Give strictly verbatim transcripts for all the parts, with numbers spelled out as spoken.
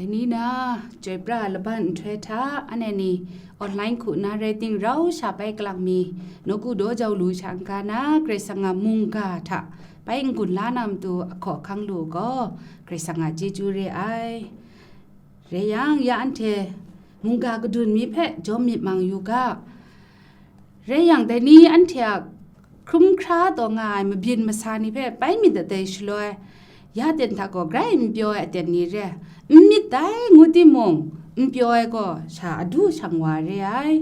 Dai ni na, chyoi pra laban nhtoi hta, anhte ni online hku na rai ting, rau sha bai kalang mi, nawku daw jau lu sha n-ga na, Karai Kasang a mungga hta bai n-gun la na matu ahkaw ahkang lu gaw, Karai Kasang a chyeju re ai. Rai yang, ya anhte mungga kadun mi hpe jawm myit mang yu ga. Rai yang, dai ni anhte a hkrum hkra taw nga ai mabyin masa ni hpe bai myit dat ai shaloi, ya ten hta gaw grai n pyaw ai aten ni re, n myit dai ngu timung, n pyaw ai gaw sha adu shang wa re ai.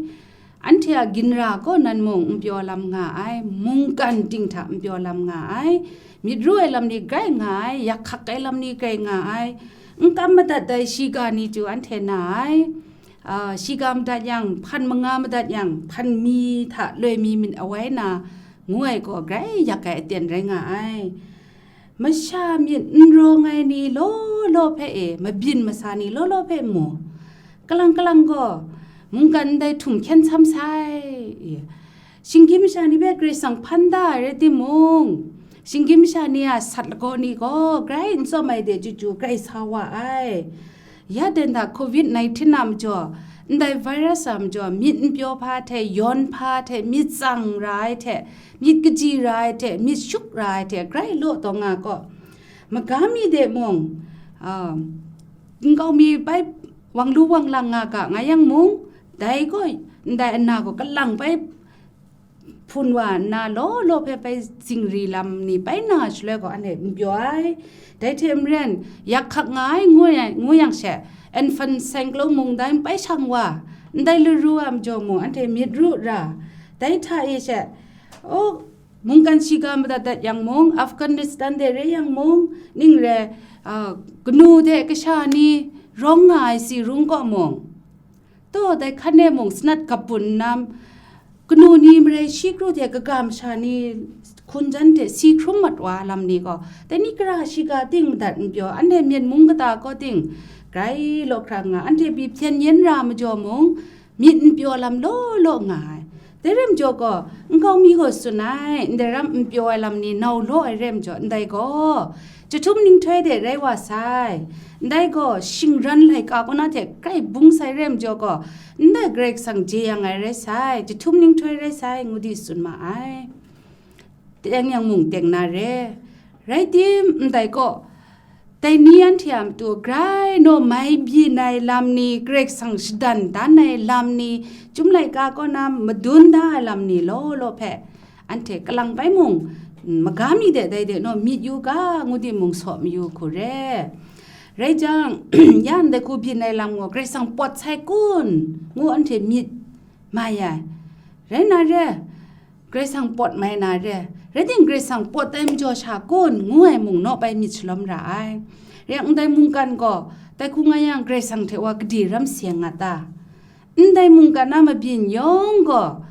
Anhte a ginra kaw nan mung n pyaw lam nga ai, mungkan ting hta n pyaw lam nga ai, myit ru ai lam ni grai nga ai, yak hkak ai lam ni grai nga ai, n kam madat ai shiga ni chyu anhte na ai. Ah, shiga madat yang, hpan manga madat yang, hpan mi hta loi mi myit awai na, ngu ai gaw grai yak ai aten rai nga ai. Masha myit n rawng ai ni law law hpe e, mabyin masa ni law law hpe mu. Kalang kalang gaw, mungkan ndai htum hkyen sam sai. Shinggyim masha ni hpe Karai Kasang hpan da ai rai timung, shinggyim masha ni a sat lagaw ni gaw grai n tsawm ai de chyu chyu grai sa wa ai. Ya den hta covid nineteen a majaw, ndai virus a majaw, myit n pyaw hpa hte, yawn hpa hte, myit tsang ra ai hte, myit kaji ra ai hte, myit shuk ra ai hte, grai law taw nga gaw, maga mi de mung, a, nkau mi bai wang lu wang lang nga ga nga yang mung, dai gaw, ndai ana gaw kalang bai hpun wa nna, law law hpe bai zingri lam ni bai na shaloi gaw, anhte n pyaw ai. Dai hte maren, yak hkak nga ai ngu yang, ngu yang she, infant sengklu mung dai n bai shang wa, ndai laru a majaw mung, anhte myit ru ra. Dai hta e she, o, mungkan shiga madat dat yang mung, Afghanistan de re yang mung, ning re, a, kanu de kasha ni rawng nga ai si rung kaw mung, taw, dai hkan e mung sanat gap bun nna, kanu ni marai shi kru hte kaga masha ni hkun jan hte si hkrum mat wa lam ni gaw, dai ni kara shiga ting madat n pyaw, anhte Myen mung kata kaw ting grai law hkra nga, anhte pyi hpyen yen ra majaw mung, myit n pyaw lam law law nga ai. Dai rai majaw gaw, nkau mi gaw tsun ai, ndai ram n pyaw ai lam ni nau law ai rai majaw, ndai gaw, chyahtum ninghtoi de rai wa sai. Ndai gaw, shingran laika kaw na hte grai bung sai rai majaw gaw, ndai Karai Kasang jeyang ai rai sai, chyahtum ninghtoi rai sai, ngu di tsun ma ai. Teng yang mung teng na re. Rai tim, ndai gaw, dai ni anhte a matu grai naw mai byin ai lam ni, Karai Kasang shadan dan ai lam ni, chyum laika kaw na madun da ai lam ni law law hpe, anhte kalang bai mung, maga mi de dai de naw myit yu ga, ngu di mung saw mayu hku re. Rai jang, ya ndai hku byin ai lam gaw Karai Kasang pawt sai kun, ngu anhte myit mai ai. Rai na re, Karai Kasang pawt mai na re, rai ting Karai Kasang pawt ai majaw sha kun, ngu ai mung naw bai myit shalawm ra ai. Rai yang ndai mungkan gaw, dai hku nga yang Karai Kasang hte wa gade ram seng nga ta? Ndai mungkan a mabyin yawng gaw,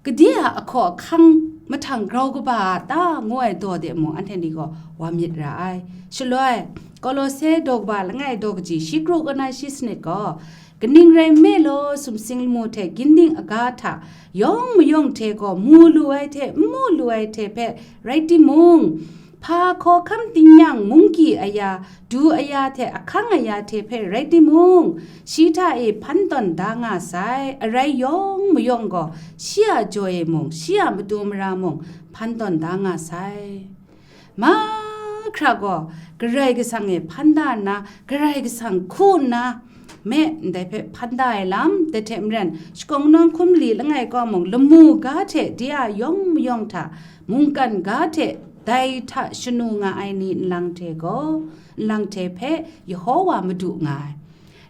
gade a ahkaw ahkang mahtang grau kaba a ta, ngu ai daw de mung, anhte ni gaw wa myit ra ai. Shaloi, Kolose daw kaba langai daw kaji shi kru kaw na shi sanit gaw, kaning rai nme law, sumsing lamu hte ginding aga hta yawng mayawng hte gaw mu lu ai hte, n mu lu ai hte hpe rai timung, hpa hkawhkam tingnyang munggyi aya, du aya hte ahkang aya hte hpe rai timung, shi hta e hpan tawn da nga sai, arai yawng mayawng gaw shi a jaw e mung, shi a matu mara mung hpan tawn da nga sai. Mahkra gaw Karai Kasang e hpan da nna, Karai Kasang hku nna, me ndai hpe hpan da ai lam, dai hte maren, shakawn nawn hkum li langai kaw mung, lamu ga hte de a yawng mayawng hta, mungkan ga hte dai hta shanu nga ai ni nlang hte gaw, nlang hte hpe Yehowa madu nga ai.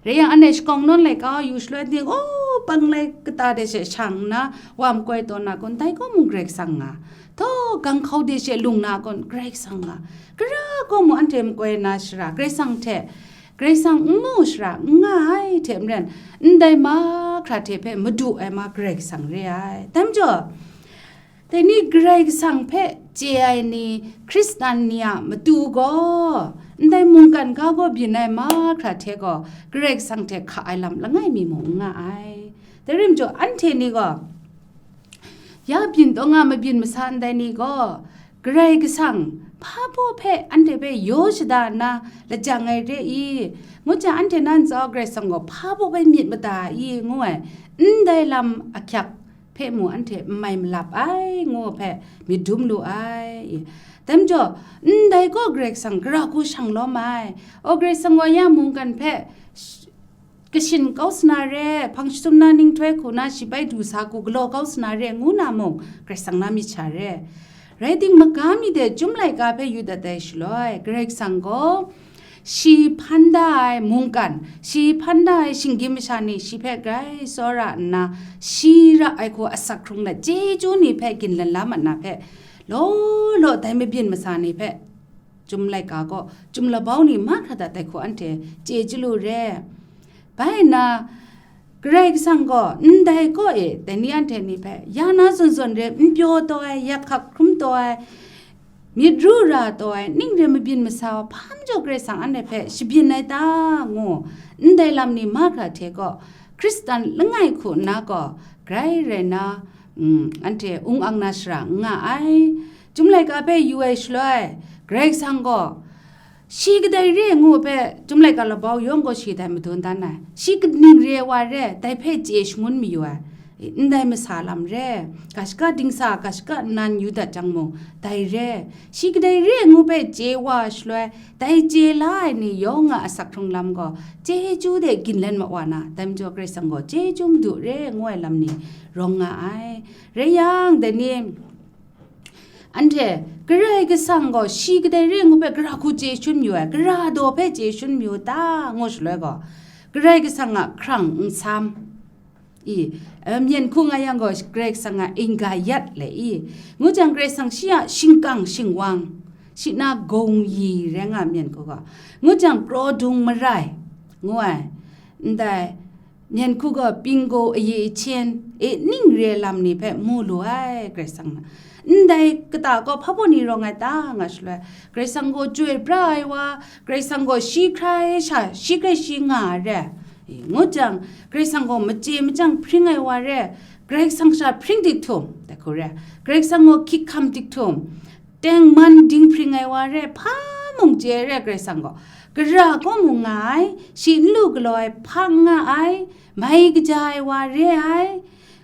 Rai yang, anhte shakawn nawn laika yu shaloi ting, o, panglai kata de she shang nna, wa makoi taw na kun, dai kaw mung Karai Kasang nga. Taw, ganghkau de she lung na kun, Karai Kasang nga. Gara kaw mung anhte makoi na shara, Karai Kasang hte, Karai Kasang n mu shara, n nga ai hte maren, ndai mahkra hte hpe madu ai ma Karai Kasang re ai. Dai majaw, dai ni Karai Kasang hpe chye ai ni, Hkristan ni a matu gaw, ndai mungkan ga gaw byin ai mahkra hte gaw, Karai Kasang hte hka ai lam langai mi mung n nga ai. Dai rai majaw, anhte ni gaw, ya byin taw nga mabyin masa ndai ni gaw, Karai Kasang hpa baw hpe anhte hpe yaw shada nna lajang ai re i? Ngu jang, anhte nan tsa Karai Kasang gaw hpa baw hpe myit mada ai i? Ngu ai, ndai lam ahkyak hpe mu anhte n mai malap ai, ngu hpe myit dum lu ai. Dai majaw, ndai gaw Karai Kasang gara hku shang lawm ai. O, Karai Kasang gaw ya mungkan hpe sh-, kashin kau sa na re, hpang jahtum na nhtoi hku na shi bai du sa hku galaw kau sa na re, ngu na mung, Karai Kasang na myit sha re. Rai timung, maga mi de Chyum laika hpe yu dat ai shaloi, Karai Kasang gaw, shi hpan da ai mungkan, shi hpan da ai shinggyim masha ni shi hpe grai tsawra nna, shi ra ai hku asak hkrung let chyeju ni hpe ginlan la mat na hpe, law law dai mabyin masa ni hpe, Chyum laika gaw, Chyum labau ni mahkra dat ai hku anhte chye chyalu re. Bai nna, Karai Kasang gaw ndai kaw e dai ni anhte ni hpe ya na zawn zawn re, n pyaw taw ai, yak hkak hkrum taw ai, myit ru ra taw ai, ning re mabyin masa wa hpa majaw Karai Kasang anhte hpe shabyin ai ta, ngu ndai lam ni mahkra hte gaw, Hkristan langai hku nna gaw grai rai nna, mm, anhte ung ang na shara n nga ai. Chyum laika hpe yu ai shaloi, Karai Kasang gaw, shi kadai re ngu hpe, Chyum laika labau yawng gaw shi dai madun dan ai. Shi kaning re ai wa re, dai hpe chye shangun mayu ai. Ndai masa lam re, ga shaka dingsa, ga shaka nnan yu dat jang mung, dai re. Shi kadai re ngu hpe chye wa shaloi, dai chye la ai ni yawng a asak hkrung lam gaw, chyeju de ginlan ma wa na, dai majaw Karai Kasang gaw chyeju madu re ngu ai lam ni rawng nga ai. Rai yang, dai ni, anhte, Karai Kasang gaw shi kadai re ngu hpe gara hku chye shun mayu ai, gara daw hpe chye shun mayu ta, ngu shaloi gaw, Karai Kasang a hkrang nsam i, eh, myen hku nga yang gaw, Karai Kasang a ingga yat le i, ngu jang, Karai Kasang shi a shingkang shingwang, shi na gongyi rai nga myen hku gaw, ngu jang, kraw dung marai, ngu ai, ndai, myen hku gaw pinggo ayi ahten e ning re ai lam ni hpe mu lu ai, Karai Kasang na. Ndai kata gaw hpa baw ni rawng ai ta, nga shaloi, Karai Kasang gaw chyoi pra ai wa, Karai Kasang gaw shi hkrai sha, shi hkrai shi nga ai re, ngu jang, Karai Kasang gaw machye machyang hpring ai wa re, Karai Kasang sha hpring dik htum, dai hku re, Karai Kasang gaw hkyik hkam dik htum, tengman dinghpring ai wa re, hpa mung chye ai re, Karai Kasang gaw, gara kaw mung nga ai, shi n lu galaw ai hpa n nga ai, mai kaja ai wa re ai,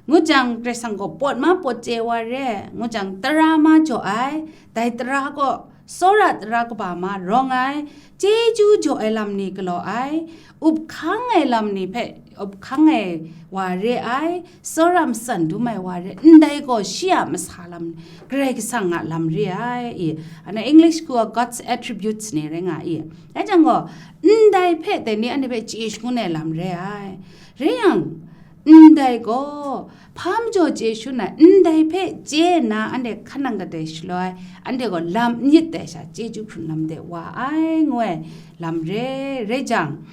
ngu jang, Karai Kasang gaw pawt ma pawt chye ai wa re, ngu jang, tara ma jaw ai, dai tara gaw tsawra tara kaba ma rawng ai, chyeju jaw ai lam ni galaw ai, up hkang ai lam ni hpe up hkang ai wa re ai, tsawra matsan dum ai wa re, ndai gaw shi a masa lam, Karai Kasang a lam re ai, i, ana English hku a God's attributes ni rai nga i. Dai jang gaw, ndai hpe dai ni anhte hpe chye shangun ai lam re ai. Rai yang, ndai gaw, hpa majaw chye shun ai, ndai hpe chye nna anhte hkan nang kadai shaloi, anhte gaw lam n yit dai sha chyeju hkrun lam de wa ai, ngu ai lam re, rai jang,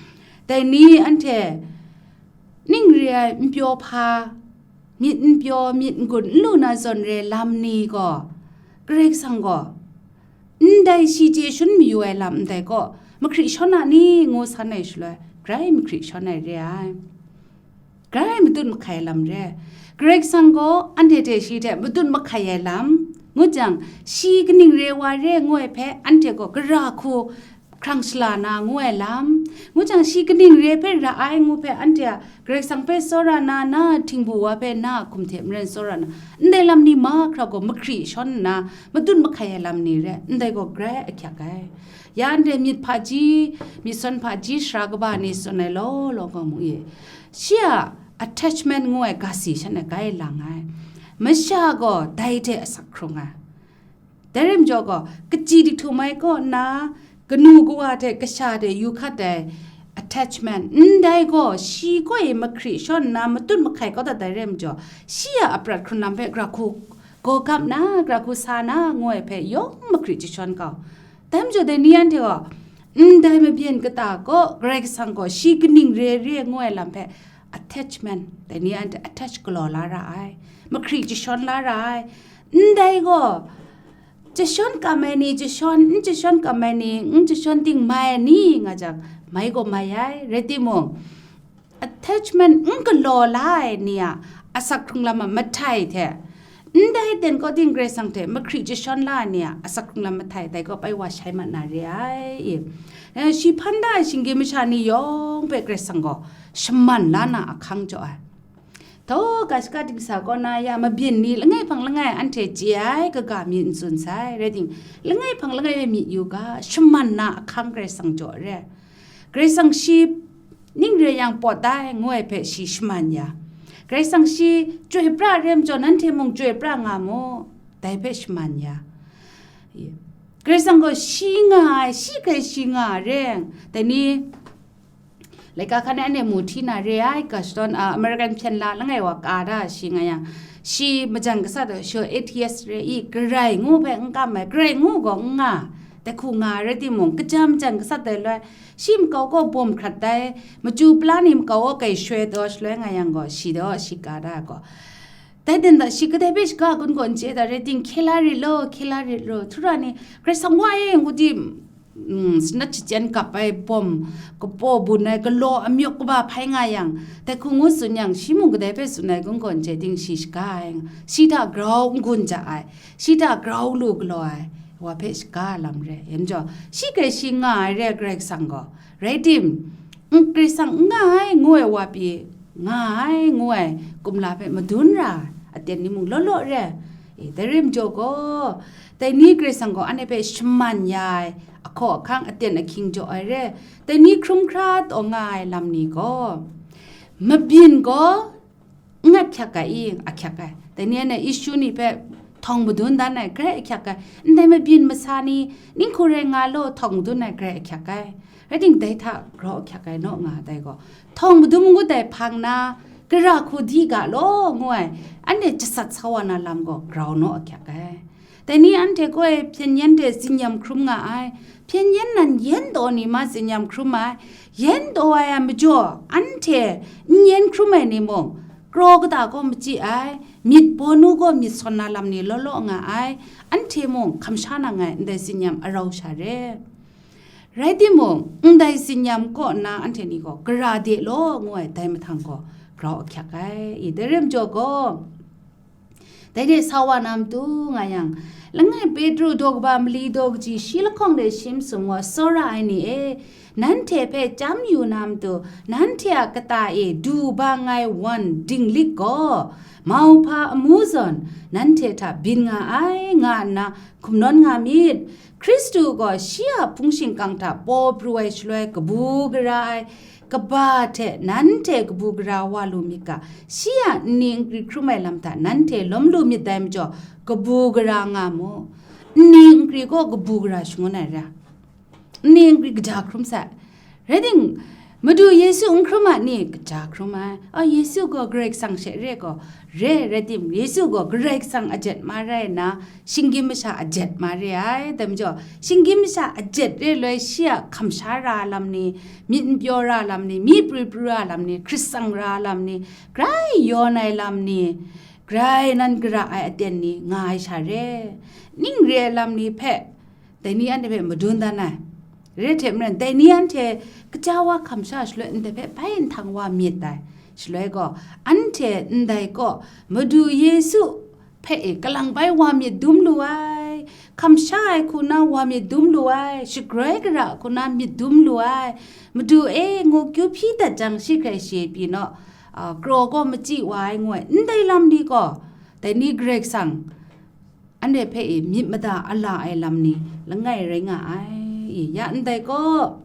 dai ni anhte ning re ai n pyaw hpa, myit n pyaw, myit n gun n lu na zawn re lam ni gaw, Karai Kasang gaw, ndai shi chye shun mayu ai lam ndai gaw, mahkri shawn a ni ngu san ai shaloi, grai mahkri shawn ai re ai. Grai madun mahkai ai lam re. Karai Kasang gaw anhte hte shi hte madun mahkai ai lam, ngu jang, shi kaning re wa re ngu ai hpe, anhte gaw gara hku hkrang shala na ngu ai lam, ngu jang, shi kaning re hpe ra ai ngu hpe, anhte a Karai Kasang hpe tsawra na, na htingbu wa hpe na a hkum hte maren tsawra na, ndai lam ni mahkra gaw mahkri shawn nna, madun mahkai ai lam ni re, ndai gaw grai ahkyak ai. Ya anhte myit hpaji, myit sawn hpaji sara kaba ni tsun ai law law gaw mu i, shi a attachment ngu ai ga si shan e gai lang ai. Masha gaw dai hte asak hkrung ai. Dai rai majaw gaw, kachyi diktum ai kaw nna, kanu kawa hte kasha hte yu hkat ai attachment, ndai gaw shi kaw e mahkri shawn nna matut mahkai kau dat ai rai majaw, shi a aprat hkrun lam hpe gara hku gaw gap na, gara hku sa na, ngu ai hpe yawng mahkri jahshawn kau. Dai majaw, dai ni anhte gaw, ndai mabyin kata kaw, Karai Kasang gaw shi kaning re re ngu ai lam hpe attachment, dai ni anhte attach galaw la ra ai, mahkri jahshawn la ra ai. Ndai gaw, jahshawn kam ai ni, jahshawn, n jahshawn kam ai ni, n jahshawn ting mai ai ni, nga jang, mai gaw mai ai, rai timung, attachment n galaw la ai ni a asak hkrung lam a mahtai hte, Ndai aten kaw ting Karai Kasang hte mahkri jashawn la ai ni a asak hkrung lam mahtai dai kaw pai wa shai mat na re ai. Eh, shi hpan da ai shinggyim masha ni yawng hpe Karai Kasang gaw shaman la na ahkang jaw ai. Daw ga shaka dingsa kaw na ya mabyin ni langai hpang langai anhte chye ai kaga mi n tsun sai, rai ting, langai hpang langai e myit yu ga, shaman na ahkang Karai Kasang jaw re. Karai Kasang shi ning re yang pawt ai, ngu ai hpe shi shaman ya. Karai Kasang shi chyoi pra re majaw, nanhte mung chyoi pra nga mu, dai hpe shaman ya. Karai Kasang gaw shi nga ai, shi hkrai shi nga ai re, dai ni, laika hkan e anhte mu hti na re ai, ga shadawn, a, American hpyen la langai wa ka da shi nga yang, shi majan gasat ai, shi atheist re i, Karai ngu hpe n kam ai, Karai ngu gaw n nga, dai hku nga ai rai timung, kaja majan gasat ai loi, shi makau gaw bawm hkrat ai, machyu pala ni makau gaw kai shoi taw shaloi nga yang gaw, shi daw shi ka da ai gaw, dai dan da shi kadai hpe shaga gun gaw n chye da rai ting, hkye la rit law, hkye la rit law, htura ni, Karai Kasang wa e, ngu di, mm, sanat shachyen kap ai bawm, kapaw bun ai galaw amyawk kaba hpai nga yang, dai hku ngu tsun yang, shi mung kadai hpe tsun ai gun gaw n chye ting, shi shaga ai, shi hta grau n-gun ja ai, shi hta grau lu galaw ai wa hpe shaga ai lam re. Yan jaw, shi hkrai shi nga ai re Karai Kasang gaw, rai tim, n, Karai Kasang n nga ai ngu ai wa pyi, nga ai ngu ai kumla hpe madun ra ai aten ni mung law law re. E, dai rai majaw gaw, dai ni Karai Kasang gaw anhte hpe shaman ya ai ahkaw ahkang aten ahkying jaw ai re. Dai ni hkrum hkra taw nga ai lam ni gaw, mabyin gaw n ahkyak ai i, ahkyak ai. Dai ni anhte issue ni hpe htawng madun dan ai, grai ahkyak ai. Ndai mabyin masa ni, ninghku rai nga law, htawng madun ai, grai ahkyak ai. Rai ting, dai hta grau ahkyak ai naw nga ai dai gaw, htawng madun ngut ai hpang na, gara hku di ga law, ngu ai, anhte jasat sa wa na lam gaw grau naw ahkyak ai. Dai ni anhte kaw e hpyen yen hte tsinyam hkrum nga ai. Hpyen yen nan yen daw ni ma tsinyam hkrum ai. Yen daw ai a majaw, anhte n yen hkrum ai ni mung, kraw kata gaw machyi ai, myit bawnu gaw myit sawn na lam ni law law nga ai, anhte mung hkamsha na ngai ndai tsinyam arau sha re. Rai timung, ndai tsinyam kaw nna anhte ni gaw gara de law ngu ai dai mahtang gaw grau ahkyak ai. I, dai rai majaw gaw, dai de sa wa na matu nga yang, langai Petru daw kaba mali daw kaji shi lahkawng de shi masum gaw tsawra ai ni e, nanhte hpe chyam yu na matu, nanhte a kata e du bang ai wan dinglik gaw, mauhpa amu zawn nanhte hta byin nga ai, nga nna hkum nawn nga myit. Hkristu gaw shi a hpung shingkang hta paw pru ai shaloi kabu gara ai kaba hte nanhte kabu gara wa lu myit ga, shi a nni nkri hkrum ai lam hta nanhte lawm lu myit dai majaw, kabu gara nga mu. Nni nkri gaw kabu gara shangun ai ra. Nni nkri kaja hkrum sai. Rai ting, Madu Yesu n hkrum a ni? Kaja hkrum ai. A, Yesu gaw Karai Kasang she re gaw, re, rai tim, Yesu gaw Karai Kasang a jet ma rai nna, shinggyim masha a jet ma re ai. Dai majaw, shinggyim masha a jet re loi shi a hkamsha ra lam ni, myit n pyaw ra lam ni, mi pru pru ra lam ni, hkrit tsang ra lam ni, grai yawn ai lam ni, grai nan gara ai aten ni nga ai sha re. Ning re ai lam ni hpe, dai ni anhte hpe madun dan ai. Re hte maren, dai ni anhte kaja wa hkamsha shaloi ndai hpe bai nhtang wa myit dai. Shaloi gaw, anhte ndai kaw Madu Yesu hpe e kalang bai wa myit dum lu ai, hkamsha ai hku na wa myit dum lu ai, shagroi gara hku na myit dum lu ai, Madu e ngu kyu hpyi dat jang shi hkrai shi pyi naw, a, kraw gaw machyi wa ai ngu ai, ndai lam ni gaw, dai ni Karai Kasang anhte hpe e myit mada a la ai lam ni langai rai nga ai. I, ya ndai gaw,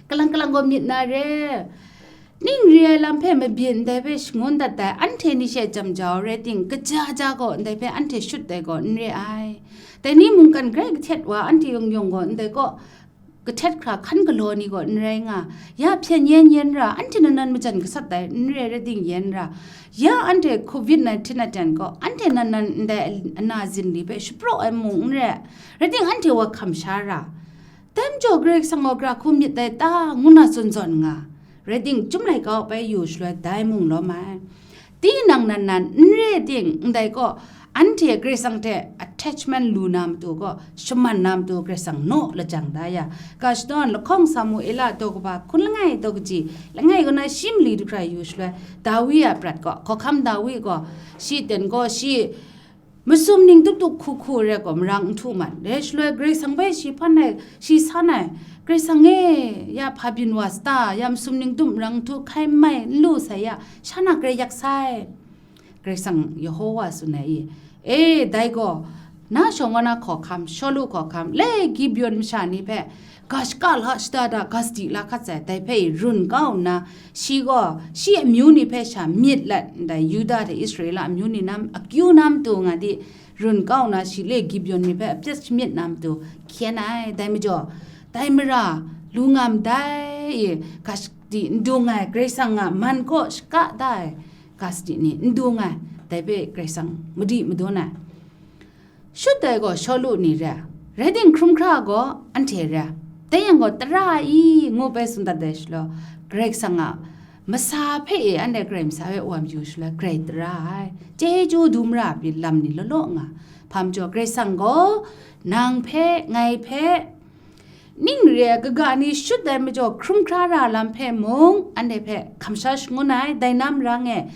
kalang kalang gaw myit na re. Ning re ai lam hpe mabyin ndai hpe shangun dat ai, anhte ni she jam jau rai ting, kaja ja gaw ndai hpe anhte shut ai gaw n re ai. Dai ni mungkan grai kahtet wa, anhte yawng yawng gaw ndai gaw, kahtet hkra hkan galaw ni gaw n rai nga, ya hpyen yen yen ra, anhte nan nan majan gasat ai n re rai ting yen ra, ya anhte covid nineteen a jan gaw, anhte nan nan ndai ana zin li hpe shapraw ai mung n re, rai ting anhte wa hkam sha ra. Dai majaw Karai Kasang gaw gara hku myit dai ta, ngu na zawn zawn nga, rai ting, Chyum laika bai yu shaloi dai mung lawm ai. Tinang nan nan n re ting, ndai gaw, anhte Karai Kasang hte attachment lu na matu gaw, shaman na matu Karai Kasang naw lajang da ya. Ga shadawn lahkawng Samuela daw kaba hkun langai daw kaji, langai kaw na shi mali du hkra yu shaloi, Dawi a prat gaw, hkawhkam Dawi gaw, shi ten gaw, shi masum ning tup tup hku hku re gaw, marang n htu mat. Dai shaloi Karai Kasang hpe shi hpan ai, shi san ai, Karai Kasang e, ya hpa byin wa sata, ya masum ning tup marang n htu hkai n mai n lu sai ya, sha na grai yak sai. Karai Kasang Yehowa tsun ai i, e, dai gaw, na shawng wa na hkawhkam, Shawlu hkawhkam, le Gibeon masha ni hpe, ga shaka la shada da, ga sadi la hkat sai, dai hpe i run kau nna, shi gaw, shi amyu ni hpe sha myit let, ndai Yuda hte Israela amyu ni na akyu na matu nga di, run kau nna, shi le Gibeon ni hpe apyet shamyit na matu hkyen ai. Dai majaw, dai mara, lu nga ndai i, ga sadi n dung ai, Karai Kasang a man kaw shaka da ai, ga sadi ni n dung ai, dai hpe Karai Kasang madi madun ai. Shut ai gaw Shawlu ni re ai, rai timung, hkrum hkra gaw anhte re ai. Dai yang gaw, tara i ngu bai tsun dat ai shaloi, Karai Kasang a masa hpe e, anhte Karai masa hpe wa mayu shaloi, grai tara ai. Chyeju dum ra ai lam ni law law nga. Hpa majaw, Karai Kasang gaw nang hpe, ngai hpe, ning re ai kaga ni shut ai majaw, hkrum hkra ra lam hpe mung, anhte hpe hkamsha shangun ai, dai na marang e,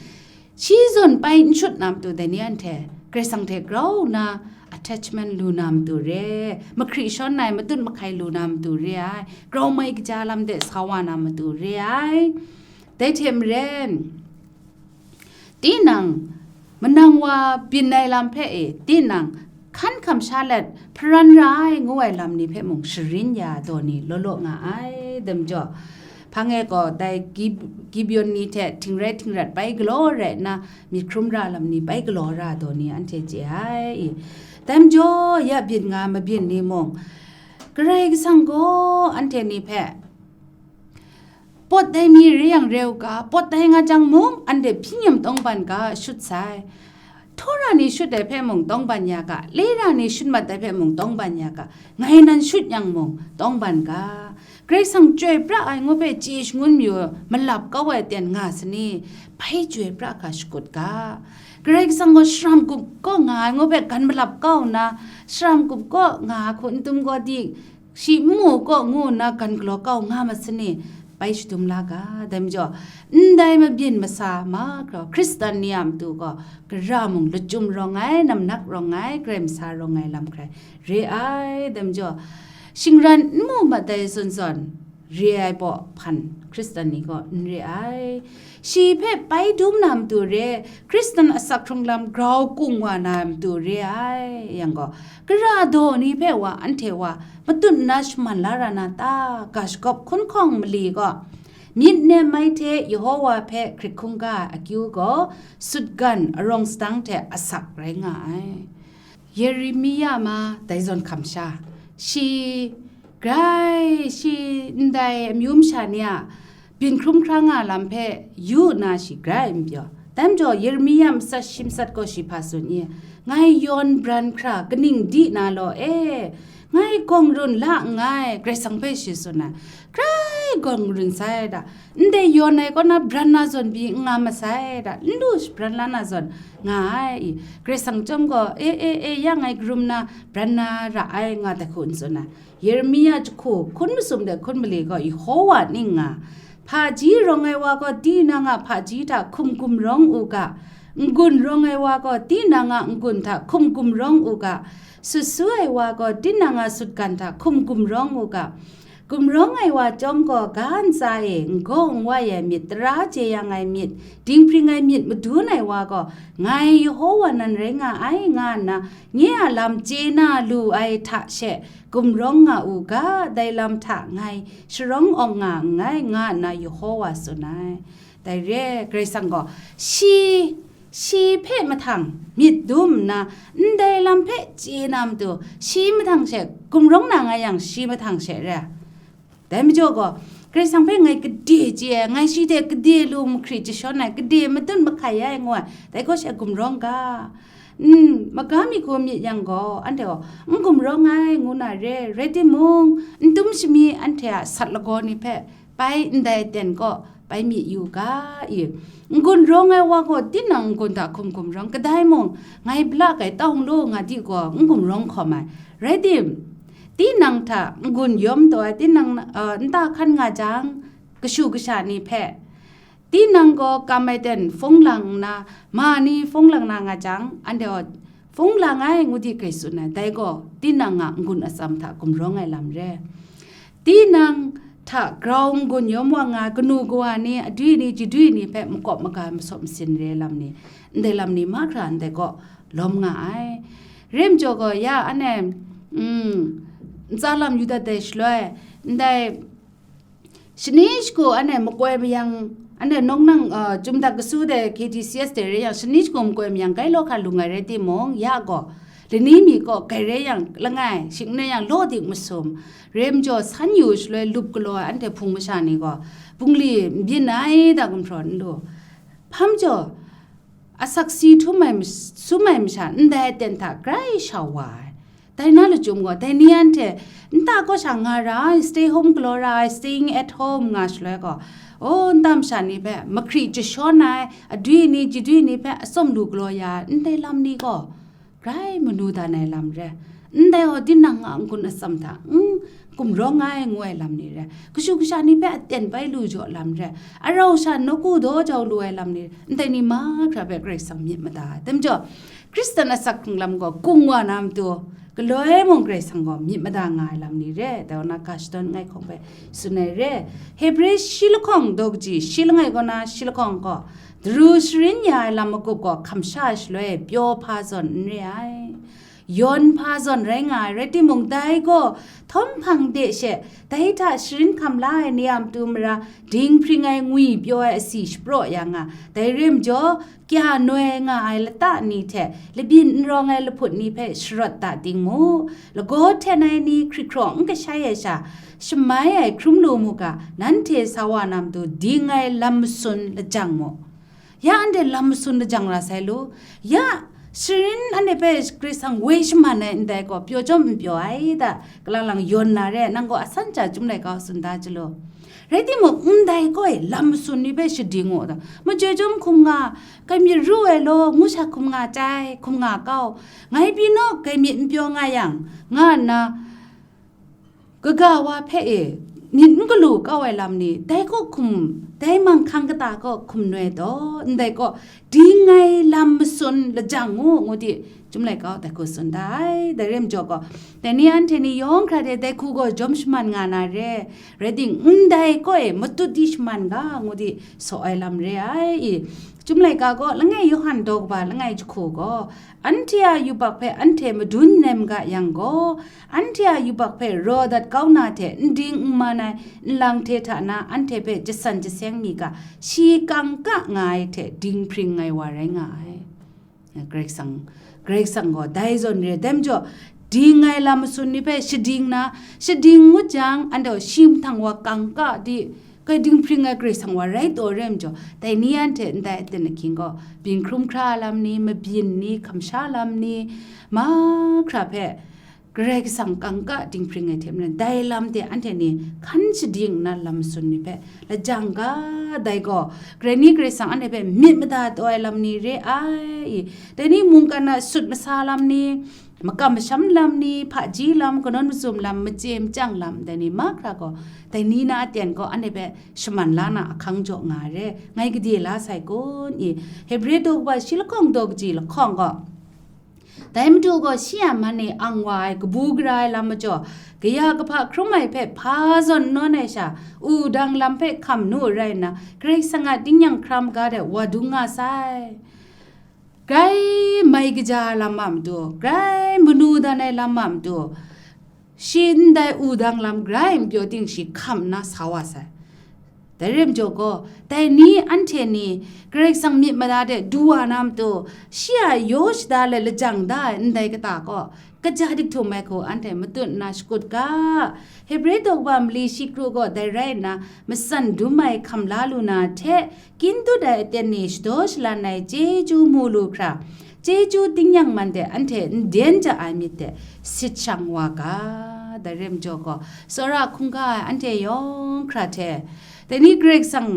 shi zawn pai n shut na matu, dai ni anhte Karai Kasang hte grau nna attachment lu na matu re ai, mahkri shawn ai, matut mahkai lu na matu re ai, grau mai kaja lam de sa wa na matu re ai. Dai hte maren, tinang manang wa byin ai lam hpe e, tinang hkan hkam sha let hparan ra ai ngu ai lam ni hpe mung sharin ya ai daw ni law law nga ai. Dai majaw, hpang e gaw dai Gib-, Gibeon ni hte htingrai htingrat bai galaw rai nna, myit hkrum ra lam ni bai galaw ra ai daw ni anhte chye ai. Dai majaw, ya byin nga mabyin ni mung, Karai Kasang gaw anhte ni hpe, pawt ai mi re yang re u ga, pawt ai nga jang mung, anhte hpyi nyim tawngban ga shut sai. Htaw ra ni shut ai hpe mung tawngban ya ga, le ra ni shut mat ai hpe mung tawngban ya ga, ngai nan shut yang mung tawngban ga. Karai Kasang chyoi pra ai ngu hpe chye shangun mayu malap kau ai ten nga sani, bai chyoi pra ga shakut ga. Karai Kasang gaw sharam gup kaw nga ai ngu hpe gan malap kau nna, sharam gup kaw nga ai hku n tum gaw di, shi n mu kaw ngu nna gan galaw kau nga ma sani, bai shadum la ga. Dai majaw, ndai mabyin masa mahkra Hkristan ni a matu gaw, gara mung lachyum rawng ai, namnak rawng ai, Karai masa rawng ai lam hkrai re ai. Dai majaw, shingran n mu mat ai zawn zawn, re ai baw hpan Hkristan ni gaw n re ai. Shi hpe bai dum na matu re, Hkristan asak hkrung lam grau kung wa na matu re ai. Yang gaw, gara daw ni hpe wa, anhte wa, matut nna shaman la ra na ta? Ga shagawp hkun hkawng mali gaw, myit nem ai hte Yehowa hpe hkrit hkungga ai akyu gaw, sutgan arawng sadang hte asak rai nga ai. Yeremia ma dai zawn hkam sha, shi grai, shi ndai amyu masha ni a byin hkrum hkra nga lam hpe yu nna shi grai n pyaw. Dai majaw, Yeremia matsat shi matsat gaw shi hpa tsun i, ngai yawn bran hkra kaning di na law e, ngai gawng run la nngai, Karai Kasang hpe shi tsun ai. Grai gawng run sai da, ndai yawn ai kaw na bran na zawn pyi n nga masai da, n lu shabran la na zawn nga ai i, Karai Kasang chyawm gaw, e, e, e, ya ngai karum na bran na ra ai, nga dat hku n tsun ai. Yeremia jahku hkun masum de hkun mali gaw Yehowa ning nga, hpaji rawng ai wa gaw tinang a hpaji hta hkum gumrawng u ga, n-gun rawng ai wa gaw tinang a n-gun hta hkum gumrawng u ga, sut su ai wa gaw tinang a sutgan hta hkum gumrawng u ga, gumrawng ai wa chyawm gaw ga ntsa e n gaw n wai ai myit, tara jeyang ai myit, dinghpring ai myit madun ai wa gaw, ngai Yehowa nan rai nga ai, nga nna nye a lam chye na lu ai hta she gumrawng nga u ga, dai lam hta ngai sharawng awng nga nngai, nga nna Yehowa tsun ai. Dai re ai, Karai Kasang gaw shi, shi hpe mahtang myit dum nna, ndai lam hpe chye na matu, shi mahtang she gumrawng na nga yang, shi mahtang she re ai. Dai majaw gaw, Karai Kasang hpe ngai gade chye ai, ngai shi hte gade lu mahkri jashawn ai, gade matut mahkai ai ngu ai, dai gaw she gumrawng ga. N, maga mi hku myit yang gaw, anhte gaw, n gumrawng ai, ngu na re, rai timung, n tum shami anhte a sat lagaw ni hpe, bai ndai aten kaw bai myi yu ga i, N-gun rawng ai wa gaw tinang n-gun hta hkum hkum rawng, kadai mung ngai bala kai tau n law nga di gaw n-gun rawng hkawm ai. Rai tim, tinang hta n-gun yawm taw ai, tinang, uh, nta hkan nga jang, kashu kasha ni hpe, tinang gaw kam ai ten hpung lang nna, ma ni hpung lang na nga jang, anhte gaw hpung lang ai ngu di hkrai tsun ai, dai gaw tinang a n-gun atsam hta gumrawng ai lam re. Tinang hta grau n-gun yawm wa nga ai kanu kawa ni, adwi ni, jadwi ni hpe makawp maga ai masawp masin re ai lam ni, ndai lam ni mahkra ndai kaw lawm nga ai. Rem jaw gaw ya anhte, mm, ntsa lam yu dat ai shaloi, ndai shani shagu anhte makoi mayang, anhte nawng nang, uh, Chyum Dak Kasu de K T C S de re yang, shani shagu makoi mayang gai law hkra lung ai rai timung, ya gaw, lani mi kaw gai rai yang langai, shing n rai yang law dik masum, rem jaw san yu shaloi lup galaw ai anhte hpung masha ni gaw, bungli n byin ai da gumhpraw n lu. Hpam jaw, asak si htum ai mas-, sum ai masha ndai aten hta grai shau wa ai. Dai na lachyum gaw, dai ni anhte nta kaw sha nga ra ai, stay home galaw ra ai, staying at home nga shaloi gaw, o, nta masha ni hpe mahkri jashawn ai, adwi ni, jadwi ni hpe atsawm lu galaw ya ai, ndai lam ni gaw, grai manu dan ai lam re. Ndai gaw tinang a n-gun atsam hta, n-, gumrawng ai ngu ai lam ni re. Kashu kasha ni hpe aten bai lu jaw lam re. Arau sha nawku daw jau lu ai lam ni re. Ndai ni mahkra hpe Karai Kasang myit mada ai. Dai majaw, Hkristan asak hkrung lam gaw gung wa na matu, galoi mung Karai Kasang gaw myit mada nga ai lam ni re. Dai wa na ga shadawn ngai hkawng hpe tsun ai re. Hebre shi lahkawng daw kaji shi langai kaw na shi lahkawng gaw, daru sharin ya ai lam magup gaw hkam sha shaloi pyaw hpa zawn n re ai. Yawn hpa zawn rai nga ai, rai timung, dai gaw htawm hpang de she, dai hta sharin hkam la ai ni a matu mara dinghpring ai ngwi pyaw ai asi shapraw ya nga, dai re majaw, kya noi nga ai lata ni hte labyin n rawng ai lahput ni hpe sharawt da ting mu. Lagaw hten ai ni hkrit hkraw n kashai ai sha, shamai ai hkrum lu mu ga, nanhte sa wa na matu ding ai lam masun lajang mu. Ya anhte lam masun lajang ra sai lu. Ya sharin anhte hpe Karai Kasang woi shaman ai ndai gaw, pyaw chyawm n pyaw ai da, kalang lang yawn na re, nang gaw asan cha Chyum Laika tsun da chyalu. Rai timung, ndai gaw e, lam masun ni hpe shading u da. Machyoi chyawm hkum nga, kai myit ru ai law, ngu sha hkum nga chyai, hkum nga kau. Ngai pyi naw, kai myit n pyaw nga yang, nga nna, kaga wa hpe e, myit n galu kau ai lam ni, dai kaw hkum, dai manghkang kata kaw hkum noi taw, ndai kaw, ding ai lam masun lajang u, ngu di, Chyum Laika dai hku tsun da ai. Dai re majaw gaw, dai ni anhte ni yawng hkra de dai hku gaw jawm shaman nga na re, rai ting, ndai kaw e matut di shaman ga, ngu di, saw ai lam re ai. I, Chyum Laika gaw, langai Yawhan daw kaba langai jahku gaw, anhte a yubak hpe anhte madun nem ga yang gaw, anhte a yubak hpe raw dat kau na hte n ding n man ai nlang hte hta na anhte hpe jasan jaseng mi ga, shi kangka nga ai hte dinghpring ai wa rai nga ai. Karai Kasang, Karai Kasang gaw dai zawn re ai. Dai majaw, ding ai lam masun ni hpe shading na, shading ngut jang, anhte gaw shi mahtang wa kangka di, kai dinghpring ai Karai Kasang wa rai taw re ai majaw, dai ni anhte ndai aten ahkying gaw, byin hkrum hkra lam ni, mabyin ni, hkam sha lam ni, mahkra hpe Karai Kasang kangka dinghpring ai hte maren, dai lam de anhte ni hkan shading nna lam masun ni hpe lajang ga, dai gaw, Karai ni Karai Kasang anhte hpe myit mada taw ai lam ni re ai. Dai ni mungkan a sut masa lam ni, makam masham lam ni, hpaji lam, kanawn mazum lam, machye machyang lam, dai ni mahkra gaw, dai ni na aten gaw anhte hpe shaman la na ahkang jaw nga ai re, ngai gade la sai kun i, Hebre daw kaba shi lahkawng daw kaji lahkawng gaw, dai Madu gaw shi a man e ang wa ai kabu gara ai lam majaw, kaya kahpa hkrum ai hpe hpa zawn nawn ai sha, wudang lam hpe hkam nu rai nna, Karai Kasang a tingnyang hkra maga de wa dung nga sai. Grai mai kaja ai lam a matu, grai manu dan ai lam a matu, shi ndai wudang lam grai n pyaw ting shi hkam nna sa wa sai. Dai re majaw gaw, dai ni anhte ni Karai Kasang myit mada de du wa na matu, shi a yaw shada let lajang da ai ndai kata gaw, kaja dik htum ai hku anhte matut nna shakut ga. Hebre daw kaba mali shi kru gaw dai rai nna, matsan dum ai hkam la lu na hte, kyin dut ai aten ni shadaw shalan ai chyeju mu lu hkra, chyeju tingnyang man de anhte n den ja ai myit de sit shang wa ga. Dai re majaw gaw, tsawra hkungga ai anhte yawng hkra hte, dai ni Karai Kasang,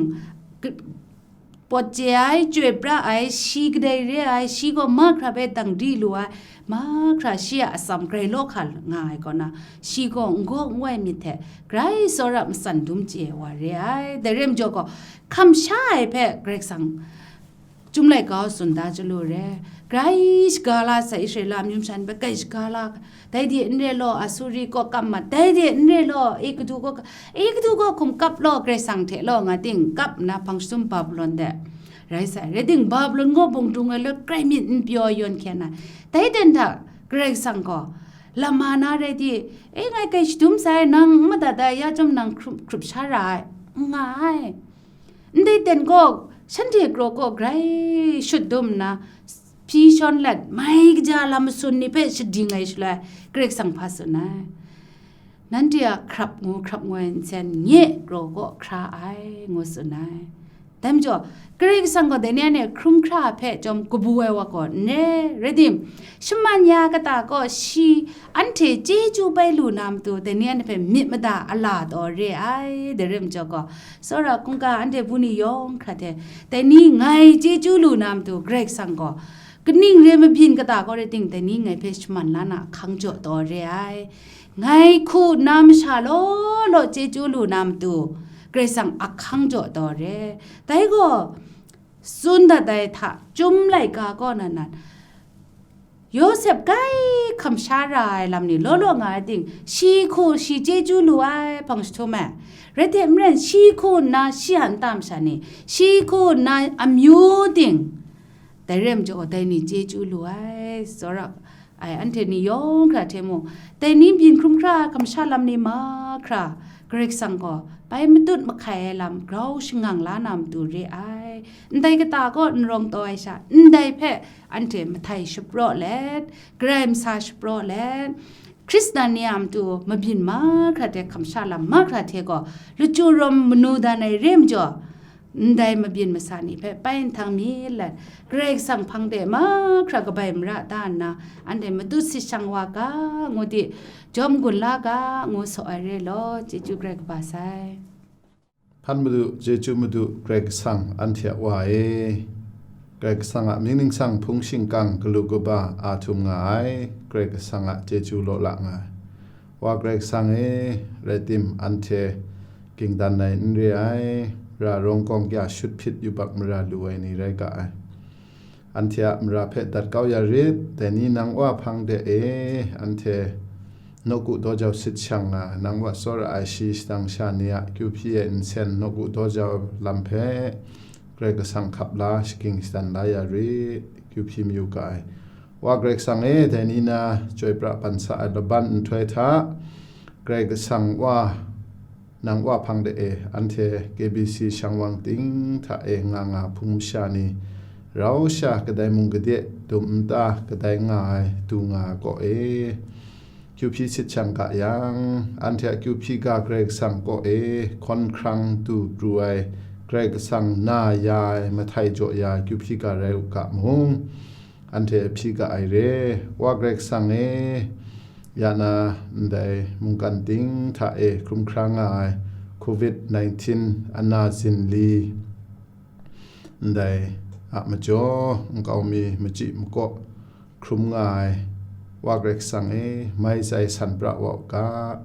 pawt chye ai, chyoi pra ai, shi kadai re ai, shi gaw mahkra hpe dang di lu ai, mahkra shi a atsam grai law hka nga ai kaw na, shi gaw n gaw n wai myit hte grai tsawra matsan dum chye ai wa re ai. Dai rai majaw gaw, hkam sha ai hpe Karai Kasang Chyum laika tsun da chyalu re, grai shaga la sa Israela amyu masha ni hpe grai shaga la, dai de n re law, Asuri kaw kap mat, dai de n re law, Egutu kaw, Egutu kaw hkum kap law, Karai Kasang hte law, nga ting kap nna hpang jahtum Babilon de rai sai. Rai ting, Babilon gaw bungdung ai law, grai myit n pyaw yawn hkyen ai. Dai ten hta Karai Kasang gaw, lam ma na rai di, e, ngai grai shadum sai, nang n madat ai, ya chyawm nang hkrup, hkrup sha ra ai, n nga ai. Ndai ten gaw, shanhte kraw kaw grai shut dum nna, hpyi shawn let, mai kaja lam masun ni hpe shading ai shaloi, Karai Kasang hpa tsun ai. Nanhte a hkrap ngu hkrap ngoi nsen nye kraw kaw hkra ai, ngu tsun ai. Dai majaw, Karai Kasang gaw dai ni anhte hkrum hkra hpe chyawm kabu ai wa gaw n re, rai tim, shaman ya kata kaw shi anhte chyeju bai lu na matu, dai ni anhte hpe myit mada a la taw re ai, dai rai majaw gaw, tsawra hkungga anhte bu ni yawng hkra hte, dai ni ngai chyeju lu na matu, Karai Kasang gaw, kaning re mabyin kata kaw rai ting, dai ni ngai hpe shaman la na ahkang jaw taw re ai. Ngai hku nna masha law law chyeju lu na matu, Karai Kasang ahkang jaw taw re. Dai gaw, tsun dat ai hta, Chyum laika kaw na nan, Yawsep grai hkam sha ra ai lam ni law law nga ai ting, shi hku shi chyeju lu ai hpang jahtum ai. Rai hte maren, shi hku nna shi a nta masha ni, shi hku nna amyu ting, dai rai majaw dai ni chyeju lu ai, tsawra ai anhte ni yawng hkra hte mung, dai ni byin hkrum hkra hkam sha lam ni mahkra, Karai Kasang gaw bai matut mahkai ai lam grau shangang la na matu re ai. Ndai kata kaw n rawng taw ai sha, ndai hpe anhte mahtai shapraw let, Karai masa shapraw let, Hkristan ni a matu mabyin mahkra hte hkam sha lam mahkra hte gaw, lachyum rawm manu dan ai re majaw, ndai mabyin masa ni hpe pai nhtang mi let, Karai Kasang hpang de mahkra kabai mara da nna, anhte matut sit shang wa ga, ngu di, jawm gun la ga, ngu saw ai re law, chyeju Karai kaba sai. Hpan Madu, chyeju Madu, Karai Kasang anhte a Wa e, Karai Kasang a mying ningsang hpung shingkang galu kaba a htum nga ai, Karai Kasang a chyeju law la nga ai. Wa Karai Kasang e, rai tim, anhte ging dan ai n re ai, ra rawng kawng kya shut hpyit yubak mara lu ai ni rai ga ai. Anhte a mara hpe dat kau ya rit, dai ni nang Wa hpang de e, anhte nawku daw jau sit shang nga, nang Wa tsawra ai shi shadang sha ni a kyu hpyi ai nsen nawku daw jau lam hpe Karai Kasang hkap la, shagying shadan la ya rit, kyu hpyi mayu ga ai. Wa Karai Kasang e, dai ni na chyoi pra ban sa ai laban nhtoi hta, Karai Kasang Wa, nang Wa hpang de e, anhte K B C shang wang ting hta e nga nga hpung masha ni, rau sha kadai mung gade dum nta kadai nga ai du nga ai kaw e, kyu hpyi sit shang ga yang, anhte a kyu hpyi ga Karai Kasang kaw e, hkawn hkrang du pru ai, Karai Kasang na ya ai, mahtai jaw ya ai kyu hpyi ga rai u ga mung, anhte hpyi ga ai re. Wa Karai Kasang e, ya na ndai mungkan ting hta e hkrum hkra nga ai covid nineteen ana zinli, ndai a majaw nkau mi machyi makaw hkrum nga ai, Wa Karai Kasang e, mai tsai san pra wa u ga.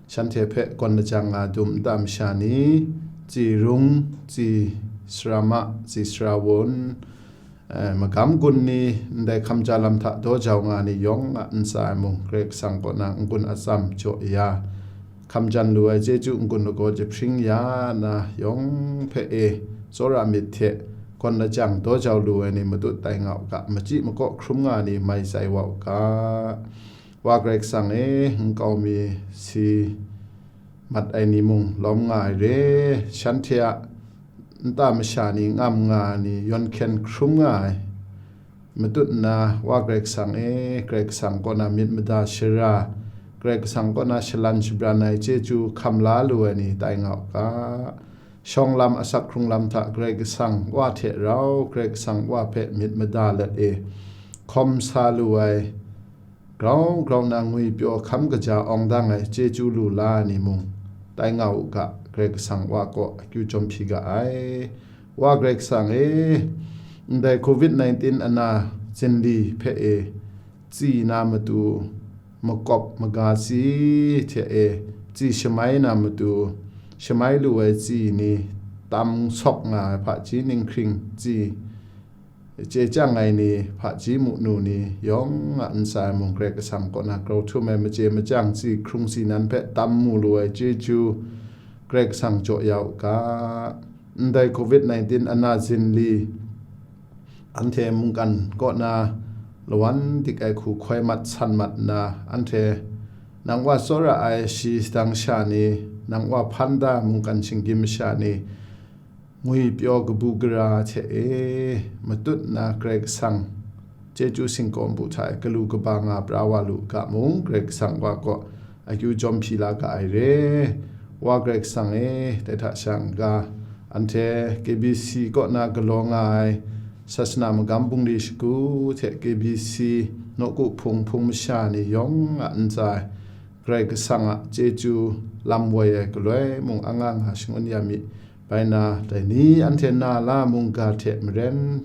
Shanhte hpe gawn lajang nga dum nta masha ni, tsi rung, tsi sara ma, tsi sara wun, eh, magam gun ni, ndai hkam ja lam hta daw jau nga ni yawng a ntsa e mung, Karai Kasang kaw na n-gun atsam jaw ya, hkam jan lu ai chyeju n-gun lagaw jahpring ya na yawng hpe e, tsawra myit hte gawn lajang daw jau lu ai ni matut tai nga u ga, machyi makaw hkrum nga ni mai tsai wa u ga. Wa Karai Kasang e, nkau mi si mat ai ni mung lawm nga ai re, shanhte a nta masha ni ngam nga ni yawn hkyen hkrum nga ai. Matut nna, Wa Karai Kasang e, Karai Kasang kaw na myit mada shara, Karai Kasang kaw na shalan shabran ai chyeju hkam la lu ai ni tai nga u ga. Shawng lam asak hkrung lam hta Karai Kasang Wa hte rau Karai Kasang Wa hpe myit mada let e, hkawm sa lu ai, grau grau na ngwipyaw hkam kaja awng dang ai chyeju lu la ai ni mung, tai nga u ga, Karai Kasang Wa kaw akyu chyawm hpyi ga ai. Wa Karai Kasang e, ndai covid nineteen ana zinli hpe e, tsi na matu, makawp maga tsi hte e, tsi shamai na matu, shamai lu ai tsi ni, tam sawk nga ai hpaji ninghkring tsi, chye chyang ai ni, hpaji mu nu ni, yawng a ntsa ai mung Karai Kasang kaw na grau htum ai, machye machyang tsi hkrung tsi nan hpe tam mu lu ai chyeju, Karai Kasang jaw ya u ga. Ndai covid nineteen ana zinli, anhte mungkan kaw na lawan dik ai hku hkoi mat san mat nna, anhte nang wa tsawra ai shi dang sha ni, nang wa hpan da mungkan shinggyim masha ni, ngwi pyaw kabu gara hte e, matut na Karai Kasang chyeju singkawm bu hta e galu kaba nga pra wa lu ga mung, Karai Kasang wa kaw akyu jawm hpyi la ga ai re. Wa Karai Kasang e, dai hta sha n-ga, anhte K B C kaw na galaw nga ai sasana magam bungli shagu hte K B C nawku hpung hpung masha ni yawng a ntsa e, Karai Kasang a chyeju lam woi ai galoi mung anga nga shangun ya mi. Bai na, dai ni anhte na la mungga hte maren,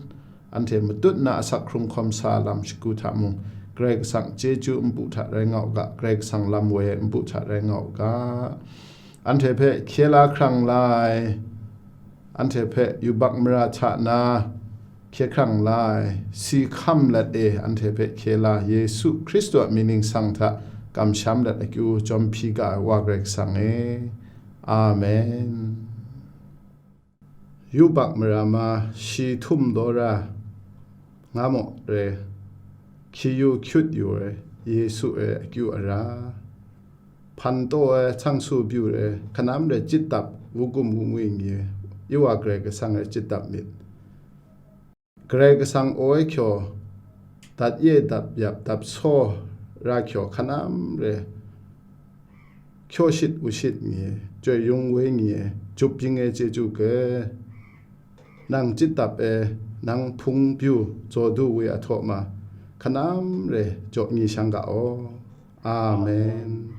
anhte matut na asak hkrung hkawm sa lam shagu hta mung, Karai Kasang chyeju npu hta rai nga u ga, Karai Kasang lam woi ai npu hta rai nga u ga. Anhte hpe hkye la hkrang la ai, anhte hpe yubak mara hta na hkye hkrang la ai, si hkam let e anhte hpe hkye la, Yesu Hkristu a mying ningsang hta kamsham let akyu jawm hpyi ga ai Wa Karai Kasang e. Amen. Yubak mara ma shi htum daw ra nga maw re, hkyi yu hkyut yu ai Yesu e akyu ara, hpan taw ai htsang su byu re, hkanam re chyit dap, wukum wungwi ngi, i wa Karai Kasang e chyit dap myit. Karai Kasang aw ai hkyaw, dat ye dap yap dap saw ra hkyaw hkanam re, hkyaw shit wu shit ngi, chyoi yung woi ngi, jup ying e chyeju ge, nang chyit dap e, nang hpung byu zaw du we a htaw ma, hkanam re jaw ngi shang ga aw. Amen.